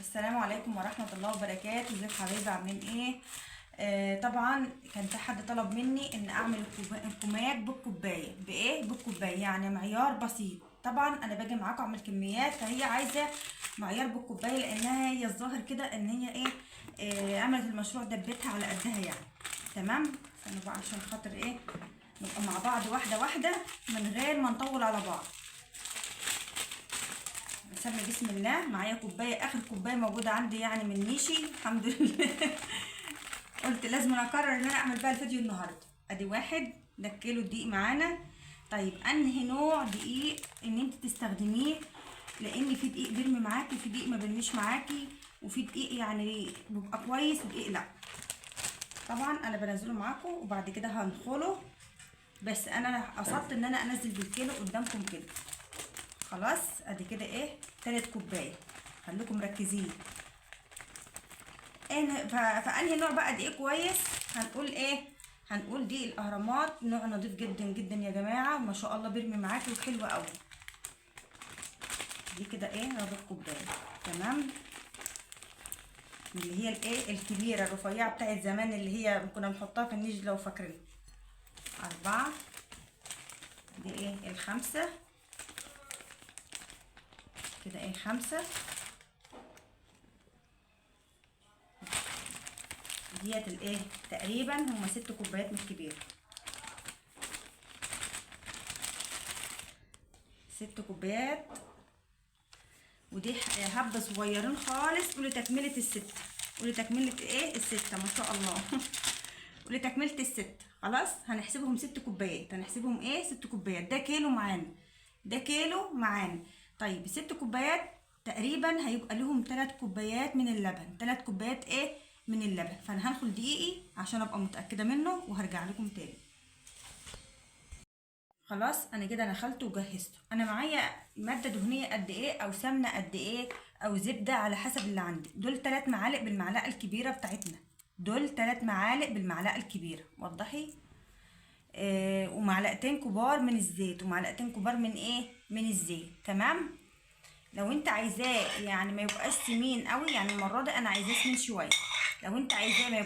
السلام عليكم ورحمة الله وبركاته. ازيك حبايبي، عاملين ايه؟ طبعا كان في حد طلب مني ان اعمل الكوماج بالكوبايه، بايه؟ بالكوبايه، يعني معيار بسيط. طبعا انا باجي معاكم اعمل كميات، فهي عايزه معيار بالكوبايه لانها هي الظاهر كده ان هي ايه، عملت المشروع ده ببيتها على قدها يعني. تمام، استنوا بقى عشان خاطر ايه نبقى مع بعض واحدة واحدة من غير ما نطول على بعض. نسمي بسم الله. معايا كوباية، اخر كوباية موجودة عندي يعني من نيشي الحمد لله. قلت لازم اقرر ان انا اعمل بقى الفيديو النهارده. ادي واحد، ده كيلو دقيق معانا. طيب انهي نوع دقيق ان انت تستخدميه؟ لان في دقيق بيرمي معاكي، وفي دقيق ما بيرميش معاكي، وفي دقيق يعني بيبقى كويس ودقيق لا. طبعا انا بنزله معاكم وبعد كده هنخله، بس انا قصدت ان انا انزل بالكيلو قدامكم كده. خلاص ادي كده ايه تالت كوباية، خليكم مركزين. فانهي نوع بقى دقيق كويس؟ هنقول ايه؟ هنقول دقيق الاهرامات، نوع نظيف جدا جدا يا جماعة ما شاء الله، بيرمي معاكي وحلو قوي. دي كده ايه ربع كوباية، تمام، اللي هي الايه الكبيرة الرفيعة بتاعت زمان اللي هي كنا بنحطها في النيش لو فاكرين. 4، دي ايه الخمسة كده ايه 5، ديت الايه تقريبا هما 6 كوبايات مش كبيرة، 6 كوبايات. ودي حبه صغيرين خالص. قولي تكمله الستة، قولي تكمله ايه الستة ما شاء الله. قولي تكمله الستة. خلاص هنحسبهم 6 كوبايات، هنحسبهم ايه 6 كوبايات. ده كيلو معانا، ده كيلو معانا. طيب 6 كوبايات تقريبا هيبقى لهم 3 كوبايات من اللبن، 3 كوبايات ايه من اللبن. فانا هنخل دقيقي عشان ابقى متاكدة منه وهرجع لكم تاني. خلاص انا كده نخلته وجهزته. انا معايا مادة دهنية قد ايه، او سمنه قد ايه، او زبدة على حسب اللي عندي. دول 3 معالق بالمعلقه الكبيرة بتاعتنا، دول 3 معالق بالمعلقه الكبيرة، وضحي. ومعلقتين كبار من الزيت، ومعلقتين كبار من ايه من الزيت. تمام. لو انت عايزاه يعني ما يبقاش سمين قوي، يعني المرة دي انا عايزاه سمين شوية. لو انت عايزاه ما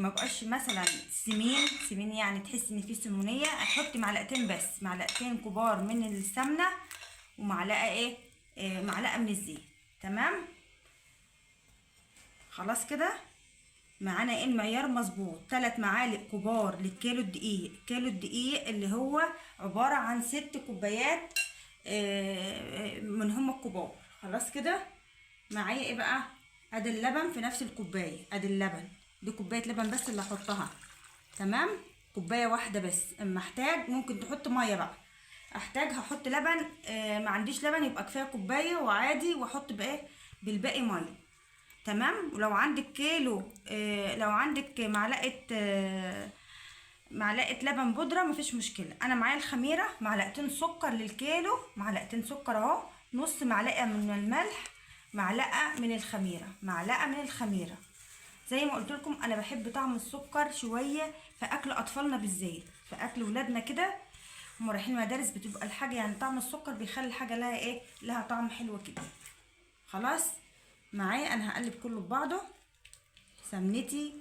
يبقاش مثلا سمين سمين، يعني تحس ان فيه سمونيه، هتحطي معلقتين بس، معلقتين كبار من السمنة ومعلقة ايه، معلقه من الزيت. تمام. خلاص كده معانا ايه المعيار مظبوط، 3 معالق كبار للكيلو الدقيق. كيلو الدقيق اللي هو عبارة عن 6 كوبايات من هم الكبار. خلاص كده معايا ايه بقى؟ ادي اللبن في نفس الكوباية، ادي اللبن، دي كوباية لبن بس اللي هحطها. تمام، كوباية واحدة بس. اما احتاج ممكن تحط مية بقى، احتاج هحط لبن، ما عنديش لبن يبقى كفاية كوباية وعادي، واحط بايه بالباقي مية. تمام. ولو عندك كيلو، لو عندك معلقه لبن بودره مفيش مشكلة. انا معايا الخميره، معلقتين سكر للكيلو، معلقتين سكر اهو، نص معلقه من الملح، معلقه من الخميره، معلقه من الخميره. زي ما قلت لكم انا بحب طعم السكر شوية في اكل اطفالنا بالذات، في اكل ولادنا كده هم رايحين المدارس بتبقى الحاجة يعني طعم السكر بيخلي الحاجة لها ايه، لها طعم حلو كده. خلاص معايا انا هقلب كله ببعضه. سمنتي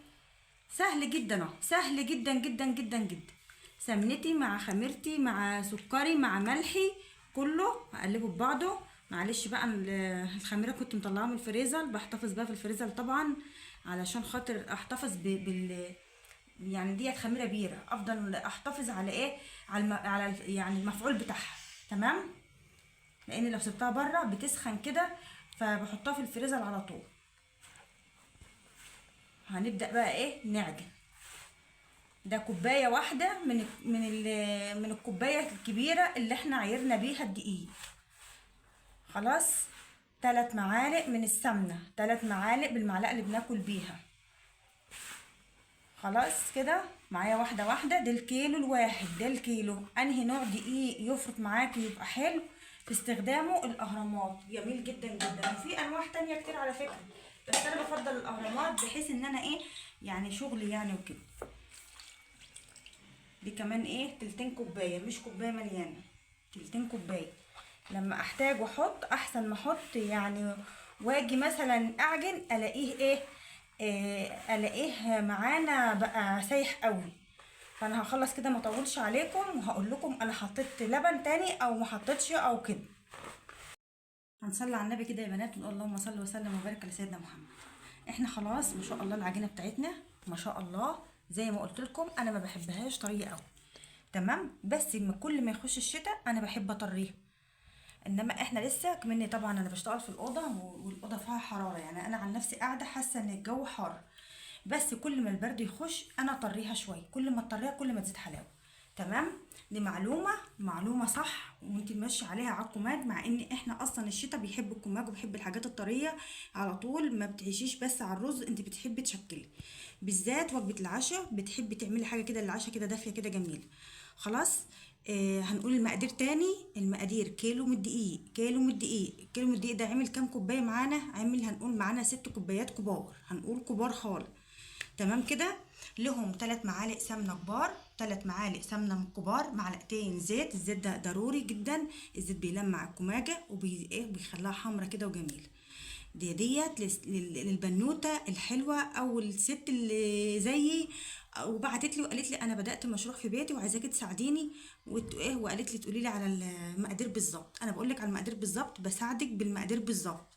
سهل جدا اهو، سهل جدا جدا جدا جدا. سمنتي مع خميرتي مع سكري مع ملحي كله هقلبه ببعضه. معلش بقى الخميره كنت مطلعاها من الفريزر، بحتفظ بيها في الفريزر طبعا علشان خاطر احتفظ بال يعني ديت خميره بيره، افضل احتفظ على ايه، على يعني المفعول بتاعها. تمام، لان لو سبتها بره بتسخن كده، فبحطها في الفريزر على طول. هنبدأ بقى ايه نعجن. ده كوباية واحدة من الكوباية الكبيرة اللي احنا عايرنا بيها الدقيق. خلاص 3 معالق من السمنة، 3 معالق بالمعلقة اللي بناكل بيها. خلاص كده معايا واحدة واحدة. ده الكيلو الواحد، ده الكيلو. انهي نوع دقيق يفرط معاكي يبقى حلو في استخدامه؟ الاهرامات جميل جدا جدا، وفي انواع تانية كتير على فكرة، بس انا بفضل الاهرامات بحيث ان انا ايه يعني شغلي يعني وكده. دي كمان ايه تلتين كوباية، مش كوباية مليانة، تلتين كوباية. لما احتاج واحط احسن ما احط يعني واجي مثلا اعجن الاقيه ايه، الاقيه معانا بقى سايح قوي. فانا هخلص كده ما اطولش عليكم، وهقول لكم انا حطيت لبن تاني او ما حطيتش او كده. هنصلي على النبي كده يا بنات، ونقول اللهم صل وسلم وبارك على سيدنا محمد. احنا خلاص ما شاء الله العجينة بتاعتنا ما شاء الله زي ما قلت لكم انا ما بحبهاش طرية قوي، تمام؟ بس كل ما يخش الشتاء انا بحب اطريها، انما احنا لسه كمان طبعا انا بشتغل في الاوضة والاوضه فيها حرارة، يعني انا عن نفسي قاعدة حاسه ان الجو حار، بس كل ما البرد يخش انا اطريها شوية، كل ما اطريها كل ما تزيد حلاوة، تمام؟ دي معلومة صح وانت ماشية عليها على الكوماج، مع ان احنا اصلا الشتاء بيحب الكوماج وبيحب الحاجات الطريه على طول، ما بتعيشيش بس على الرز، انت بتحبي تشكلي، بالذات وجبة العشاء بتحبي تعملي حاجة كده للعشاء كده دافيه كده جميلة. خلاص هنقول المقادير تاني. المقادير كيلو من الدقيق، كيلو من الدقيق، كيلو من الدقيق ده عمل كام كوباية معانا؟ عمل هنقول معانا 6 كوبايات كبار، هنقول كبار خالص، تمام كده؟ لهم 3 معالق سمنه كبار، 3 معالق سمنه من كبار، معلقتين زيت، الزيت ده ضروري جدا، الزيت بيلمع الكماجه وبيخليها حمرا كده وجميلة. ديت للبنوته الحلوة او الست اللي زيي، وبعتت لي وقالت لي انا بدات مشروع في بيتي وعايزاكي تساعديني، وقالت لي تقولي لي على المقادير بالظبط. انا بقول لك على المقادير بالظبط، بساعدك بالمقادير بالظبط.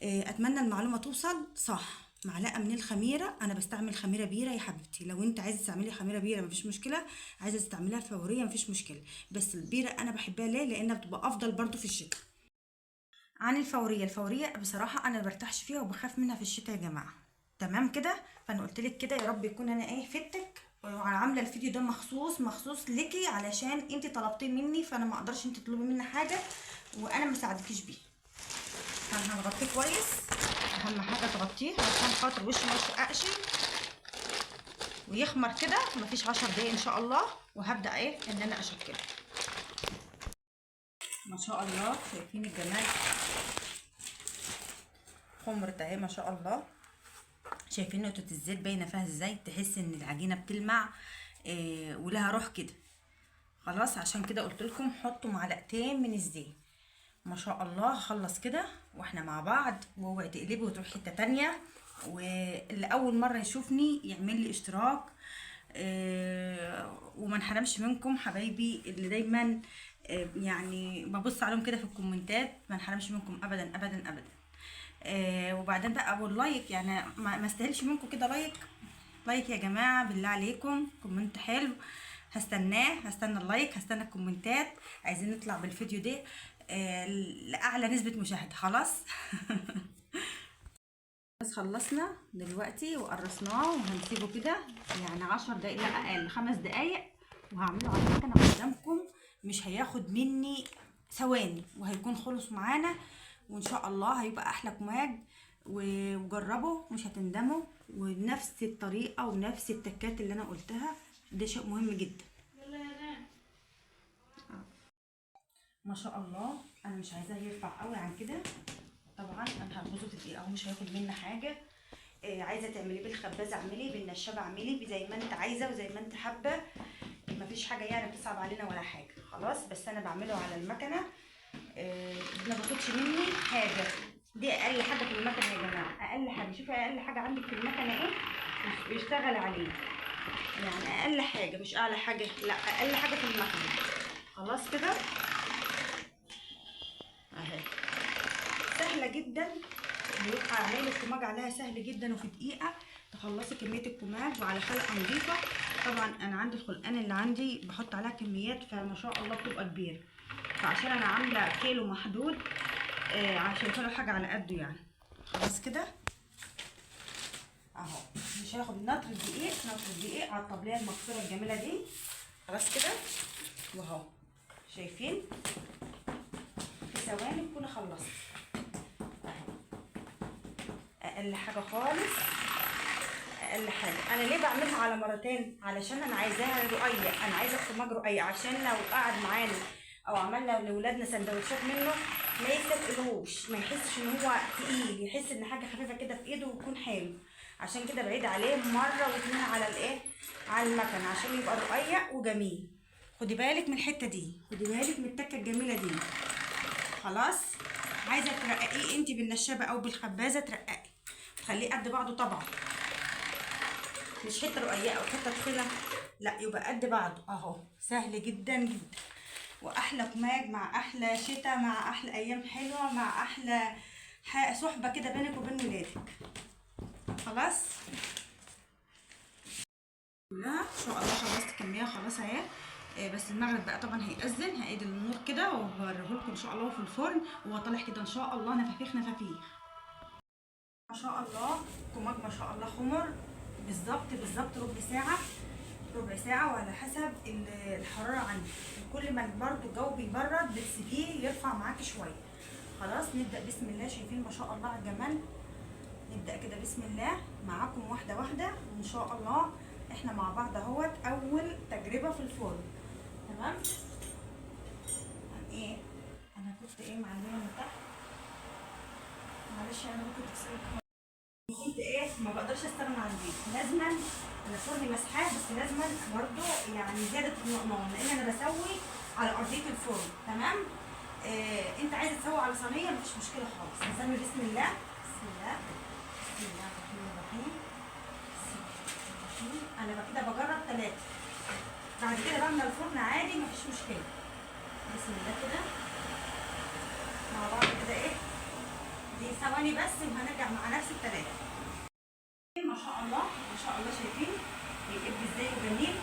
اتمنى المعلومة توصل صح. معلقه من الخميره، انا بستعمل خميره بيره يا حبيبتي، لو انت عايزه تستعملي خميره بيره مفيش مشكلة، عايزه تستعمليها فورية مفيش مشكلة، بس البيره انا بحبها ليه؟ لانها بتبقى افضل برضو في الشتاء عن الفورية. الفورية بصراحة انا ما برتاحش فيها وبخاف منها في الشتاء يا جماعة، تمام كده؟ فانا قلت لك كده، يا رب يكون انا ايه فدتك، وعامله الفيديو ده مخصوص مخصوص ليكي علشان انت طلبتيه مني، فانا ما اقدرش انت تطلبي مني حاجة وانا ما ساعدكيش بيها. فانا هنغطيه كويس، اهم حاجة تغطيه عشان خاطر وشه ما يشققش ويخمر كده، مفيش 10 دقايق ان شاء الله، وهبدا ايه ان انا اشكله. ما شاء الله شايفين الجمال، خمرت اهي ما شاء الله، شايفين نقطة الزيت باينة فيها ازاي، تحس ان العجينة بتلمع ولها روح كده. خلاص عشان كده قلت لكم حطوا معلقتين من الزيت. ما شاء الله خلص كده واحنا مع بعض، واوعي تقلبي وتروحي حتة تانية. واللي اول مرة يشوفني يعمل لي اشتراك، وما انحرمش منكم حبايبي اللي دايما يعني ببص عليهم كده في الكومنتات، ما انحرمش منكم ابدا ابدا ابدا. وبعدين بقى وال like، يعني ما استاهلش منكم كده like، like يا جماعة بالله عليكم، comment حلو هستناه، هستنى ال like، هستنى الكومنتات. عايزين نطلع بالفيديو ده لاعلى نسبه مشاهده. خلاص بس خلصنا دلوقتي وقرصناه، وهنسيبه كده يعني 10 دقايق، لا اقل، 5 دقايق، وهعمله على المكنه قدامكم، مش هياخد مني ثواني وهيكون خلص معانا، وان شاء الله هيبقى احلى كماج. وجربوا مش هتندموا، ونفس الطريقة ونفس التكات اللي انا قلتها، ده شيء مهم جدا. ما شاء الله انا مش عايزاه يرفع قوي عن كده، طبعا انا هربطه في دقيقة ومش هياخد مني حاجة. عايزه تعمليه بالخبازه اعملي، بالنشابه اعملي، زي ما انت عايزه وزي ما انت حابة، مفيش حاجة يعني بتصعب علينا ولا حاجة. خلاص بس انا بعمله على المكنه، ما باخدش مني حاجة، دي اقل حاجة في المكنه يا جماعة، اقل حاجة. شوفي اقل حاجة عندك في المكنه ايه بيشتغل عليه، يعني اقل حاجة مش اعلى حاجة، لا اقل حاجة في المكنه. خلاص كده اهي سهلة جدا، بيبقى عمايل الكماج عليها سهل جدا، وفي دقيقة تخلصي كمية الكماج وعلى خلقه نظيفة. طبعا انا عندي الخلقان اللي عندي بحط عليها كميات، فما شاء الله بتبقى كبيرة، فعشان انا عامله كيلو محدود عشان كل حاجة على قده يعني. خلاص كده اهو، مش هياخد نطر الدقيق، نطر الدقيق على الطبلية المكسورة الجميلة دي. خلاص كده واهو شايفين، في ثواني تكوني خلصت اهو، اقل حاجة خالص، اقل حاجة. انا ليه بعملها على مرتين؟ علشان انا عايزاها رقيق، انا عايزه الكماج رقيق عشان لو قعد معانا او عملنا لاولادنا سندوتشات منه ما يستثقلوش، ما يحسش ان هو تقيل، يحس ان حاجة خفيفة كده في ايده ويكون حلو. عشان كده بعيد عليه مرة واتنين على الايه، على المكنه، عشان يبقى رقيق وجميل. خدي بالك من الحتة دي، خدي بالك من التكه الجميلة دي. خلاص عايزه ترققيه انت بالنشابه او بالخبازه ترققي، تخليه قد بعضه طبعا، مش حتة رقيقه او حتة تخينة، لا يبقى قد بعضه اهو. سهل جدا جدا، واحلى كماج مع احلى شتاء، مع احلى ايام حلوة، مع احلى صحبه كده بينك وبين ولادك. خلاص كلها ان شاء الله خلصت الكمية خلاص اهي. بس المغرب بقى طبعا هيأذن، هعيد النور كده وهوريهولكم ان شاء الله في الفرن وهو طالع كده ان شاء الله نفافيخ نفافيخ ما شاء الله. كماج ما شاء الله خمر بالظبط بالظبط ربع ساعة، ربع ساعة، وعلى حسب الحرارة عندك. كل ما برضو الجو بيبرد بتسيبيه يرفع معاكي شوية. خلاص نبدا بسم الله. شايفين ما شاء الله على الجمال. نبدا كده بسم الله معاكم واحدة واحدة، وان شاء الله احنا مع بعض اهوت اول تجربه في الفرن. تمام. ايه انا كنت ايه معلمه من تحت، معلش انا ممكن تكسر الكاميرا. كنت ايه ما بقدرش استغنى عن دي، لازما انا فرني مسحاه، بس لازما برضو يعني زيادة اطمئنان، لان انا بسوي على ارضية الفرن. تمام. انت عايزه تسوي على صينية مفيش مشكلة خالص. نسمي بسم الله، بسم الله، بسم الله الرحمن الرحيم، بسم الله الرحمن الرحيم. انا كده بجرب 3، بعد كده بعمل الفرن عادي مفيش مشكلة. بسم الله كده مع بعض كده ايه دي ثواني بس، وهنرجع مع نفس الثلاثة. ما شاء الله ما شاء الله، شايفين بيقب ازاي وجميل.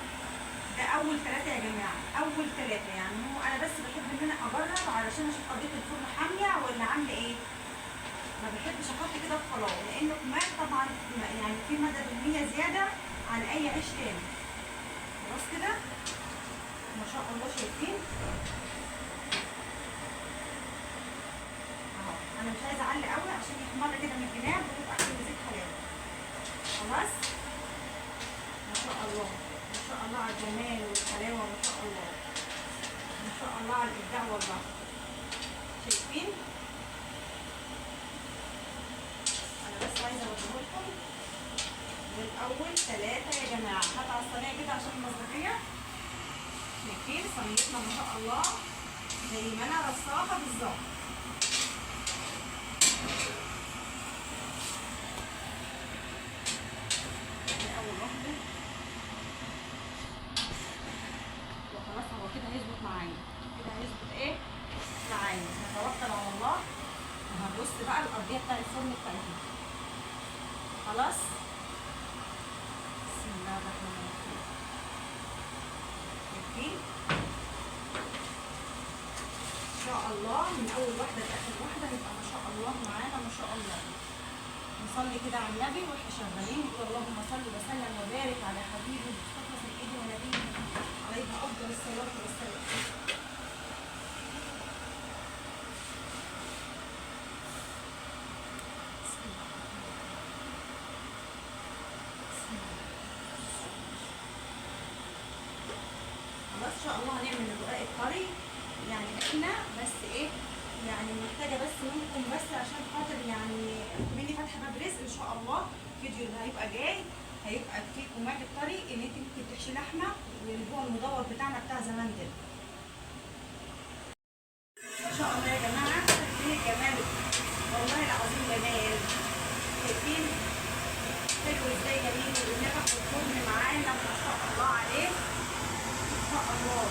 ده اول 3 يا جماعة، اول 3 يعني. هو انا بس بحب ان انا اجرب علشان اشوف ارضية الفرن حامية ولا عامله ايه. ما بحبش احط كده وخلاص، لانه كمان طبعا يعني في مادة دهنية زيادة عن اي عيش تاني. خلاص كده ما شاء الله، شايفين اهو. انا مش عايزه اعلي قوي عشان يحمر كده من الجناب ويبقى احلى زيت حلاوة. خلاص ما شاء الله ما شاء الله على الجمال والحلاوه، ما شاء الله ما شاء الله على الابداع والله. شايفين؟ انا بس عايزه اوريهولكم دول اول 3 يا جماعة. هات على الصينية كده عشان المصداقية. شايفين صينيتنا ما شاء الله زي ما انا رصاها بالظبط. دي اول واحدة وخلاص. هو كده هيظبط معايا، كده هيظبط ايه معايا. نتوكل على الله وهنرص بقى الارضية بتاع الفرن بتاعتنا. خلاص بسم الله الرحمن الرحيم. شايفين ان شاء الله من اول واحدة لاخر واحدة هيبقى ما شاء الله معانا ما شاء الله. نصلي كده على النبي واحنا شغالين، نقول اللهم صل وسلم وبارك على حبيبي المصطفى سيدي ونبينا عليه افضل الصلاة والسلام. بسم الله الرحمن الرحيم. بسم الله. خلاص ان شاء الله هنعمل الرقاق الطري. يعني احنا بس ايه يعني محتاجه بس منكم بس عشان خاطر يعني مني فاتحة باب رزق ان شاء الله. الفيديو اللي هيبقى جاي هيبقى فيه كماج الطري اللي انت ممكن تحشي لحمه، واللي هو المدور بتاعنا بتاع زمان ده. ما شاء الله يا جماعة، شايفين الجمال؟ والله العظيم جمال. شايفين حلو ازاي؟ جميل ونفخ في الفرن معانا ما شاء الله عليه ما شاء الله.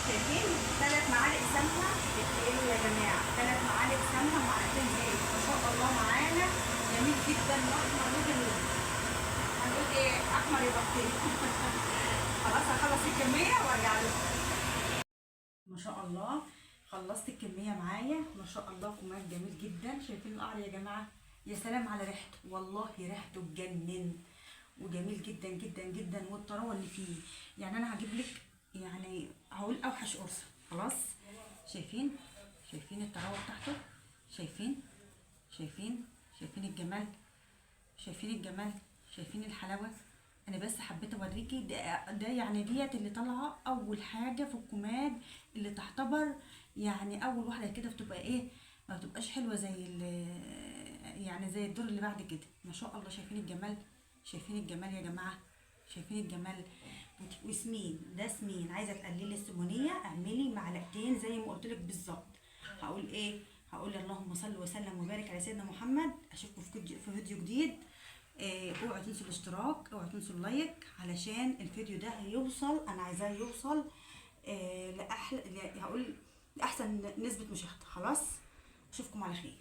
شايفين 3 معالق سمنه بالكيلو يا جماعة، 3 معالق سمنه معلقتين زيت ما شاء الله معانا. جميل جدا واحمر وجميل. هنقول ايه؟ احمر يبقى خير. خلاص هخلص الكمية وارجع لكم. ما شاء الله خلصت الكمية معايا ما شاء الله. كماج جميل جدا. شايفين القعر يا جماعة؟ يا سلام على ريحته، والله ريحته تجنن وجميل جدا جدا جدا. والطراوه اللي فيه يعني انا هجيب لك يعني هقول اوحش قرصة. خلاص شايفين؟ شايفين الطراوه بتاعته؟ شايفين؟ شايفين؟ شايفين الجمال؟ شايفين الجمال؟ شايفين الحلاوة؟ انا بس حبيت اوريكي ده يعني ديت اللي طالعه اول حاجة في الكماج، اللي تعتبر يعني اول واحدة كده بتبقى ايه، ما بتبقاش حلوة زي يعني زي الدور اللي بعد كده. ما شاء الله شايفين الجمال؟ شايفين الجمال يا جماعة؟ شايفين الجمال؟ وسمين، ده سمين. عايزه تقللي السمونيه اعملي معلقتين زي ما قلت لك بالظبط. هقول ايه؟ هقول اللهم صل وسلم وبارك على سيدنا محمد. اشوفكم في فيديو جديد. اوعوا تنسوا الاشتراك، اوعوا تنسوا ال like، علشان الفيديو ده هيوصل، انا عايزاه يوصل لاحلى، هقول لاحسن نسبة مشاهدة. خلاص، اشوفكم على خير.